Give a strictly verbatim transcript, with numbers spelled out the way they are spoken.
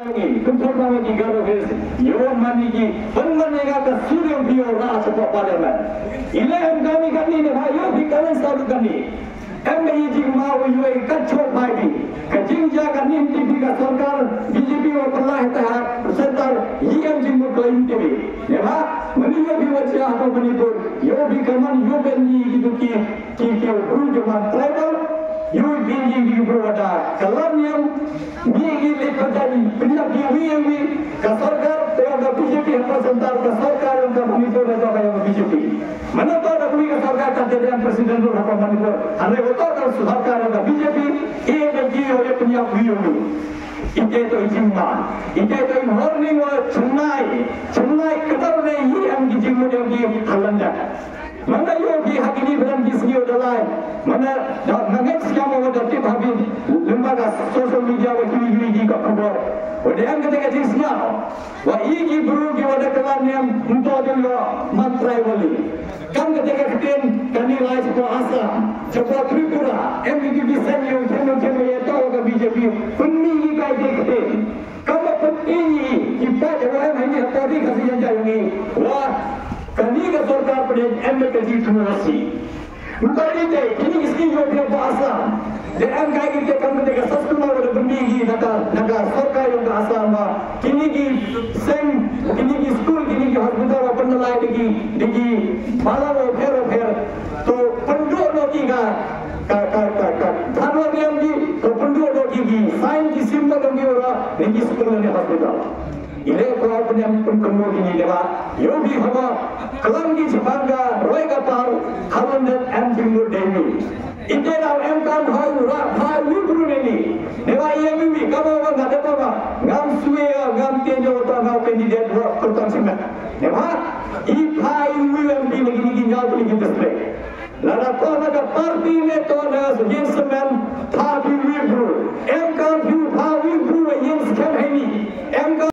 Kumta ba ki Garo Hills, ïoh mane ki, ban mane ka ka suriang phi ïoh rah shapoh parliament. Ila em kami kami ne ba ïoh phi kalen sa kami. Em ba i jingma u ïoh ka choh pai bi. Ka jingjia ka nim ti phi ka sorkar, B J P wa pynlai ta ha, center, i em jingmut ka lim ti phi. Ne ba, mane ïoh phi wa chia ha Manipur, ïoh phi kaman, ïoh ben ni ki tu ki, ki, ki, bru ki man tribal, ïoh phi ki, ki, bru wa da, ka lam niam, Ngi ngi leit pynjah pynjah ki wi wi ka sorkar te ka B J P ha ka central ka sorkar ka Manipur ka ka B J P. Mana to da wi ka sorkar ka te yang president ruh ha Manipur. Ane ko to ka sorkar ka B J P e da ki yo ye pynjah wi wi. Ite to i jingma. Ite to i warning wa chennai. Chennai kedar ne i am ki jingmut yang ki halanda. Manda ïoh ki ha kini bran ki sngi u da lai. Manda da nganget siam u da tip ha ki lyngba ka social media wa ki ki ki ka khubor. U da em kata ka jingsngew. Wa i ki bru ki wa da kylla niam nto da ïoh man trai wali. Kam kata ka ktien kani lai sha Assam, sha Tripura, em ki ki seng ïoh kem kem ïa to ka B J P. Pynmih ki kai ki ktien. Kaba pynïaid ki paid ba em ha ngi ha pori ka sien jong ngi. Wa kani ka sorkar pynïaid em ka ji thung asi. Mynta ni te kini ki ski yo pia ba Assam. De em kai ki te kam te ka sas tu ma da pynïaid ki na ka na ka sorkar jong ka Assam ba kini ki seng kini ki school kini ki hospital ba pynlai de ki de ki bala ro pher ro pher. To pynduh no ki ka ka ka ka ka thanwa riam ki to pynduh no ki ki sign ki symbol dong ki ora ni ki school ni hospital. Ile ko pynam pynduh ki ni dewa yo bi haba klang ki chipanga roi ka par halon den em jingmut demi. Ite na em kan hai ura hai wi bru ni ni. Dewa iya mi mi kaba ba ngade ba ngam suya ngam tenyo ta ngam candidate wa kurtang simet. Dewa i hai wi em bi ni ni ni nyau ni district. Lada to na ka party ne to na ka suggestion men, party we bro. Em